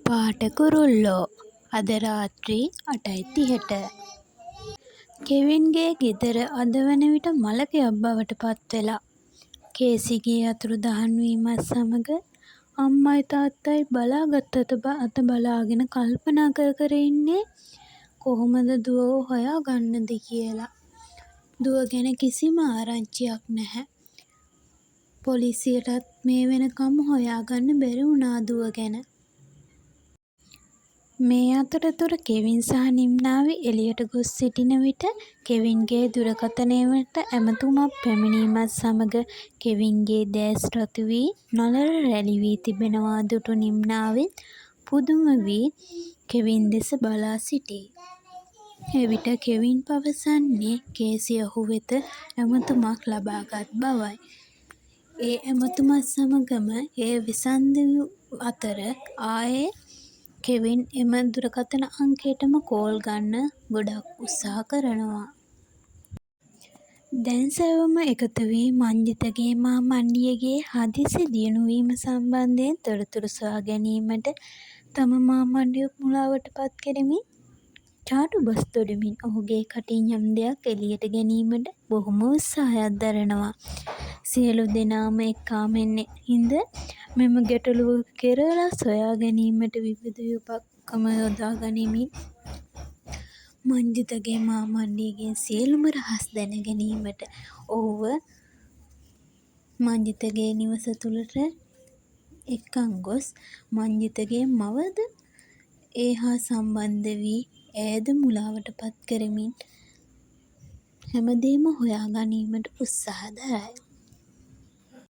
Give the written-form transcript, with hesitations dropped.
පාට කුරුල්ලෝ. අද රාත්‍රී 8.30ට. කෙවින්ගේ ගෙදර අද වන විට මළගෙයක් බවට පත්වෙලා. කේසීගේ අතුරුදහන් වීමත් සමඟ අම්මයි තාත්තයි බලාගත් අත බලාගෙන කල්පනා කර කර ඉන්නේ කොහොමද දුවව හොයාගන්නද කියලා. දුව ගැන කිසිම ආරංචියක් නැහැ. පොලිසියටත් මේ වෙනකම්ම හොයාගන්න බැරි වුණා දුව ගැන. මේ අතරතුර කෙවින් සහ නිම්නාවි එළියට ගොස් සිටින විට කෙවින්ගේ දුරකථනයට ඇමතුමක් පැමිණීමත් සමඟ කෙවින්ගේ දෑස් රතු වී නළල රැලි වී තිබෙනවා දුටු නිම්නාවිත් පුදුම වී කෙවින් දෙස බලා සිටියි. එවිට කෙවින් පවසන්නේ කේසි ඔහු වෙත ඇමතුමක් ලබාගත් බවයි. ඒ ඇමතුමත් සමඟම එය විසන්ධි අතර ආයේ කෙවින් එම දුරකථන අංකයටම කෝල් ගන්න ගොඩක් උත්සාහ කරනවා. දැන් සැවොම එකතු වී මංජිතගේ මාමණ්ඩියගේ හදිසි දියුණුවීම සම්බන්ධයෙන් තොරතුරු සොයා ගැනීමට තම මාමණ්ඩිය මුලාවට පත් කරමින් චාටු බස් දොඩමින් ඔහුගේ කටින් යම් දෙයක් එළියට ගැනීමට බොහොම උත්සාහයක් දරනවා. සියලු දෙනාම එක්කාමෙන් හිඳ මෙම ගැටලුව කෙරවරක් සොයා ගැනීමට විවිධ උපක්‍රම යොදා ගනිමින් මංජිතගේ මාමණ්ඩියගෙන් සියලුම රහස් දැන ගැනීමට ඔහුව මංජිතගේ නිවස තුළට එක්කන් ගොස් මංජිතගේ මවද ඒ හා සම්බන්ධ වී ඇයද මුලාවට පත් කරමින් හැමදේම හොයා ගැනීමට උත්සාහ දරයි.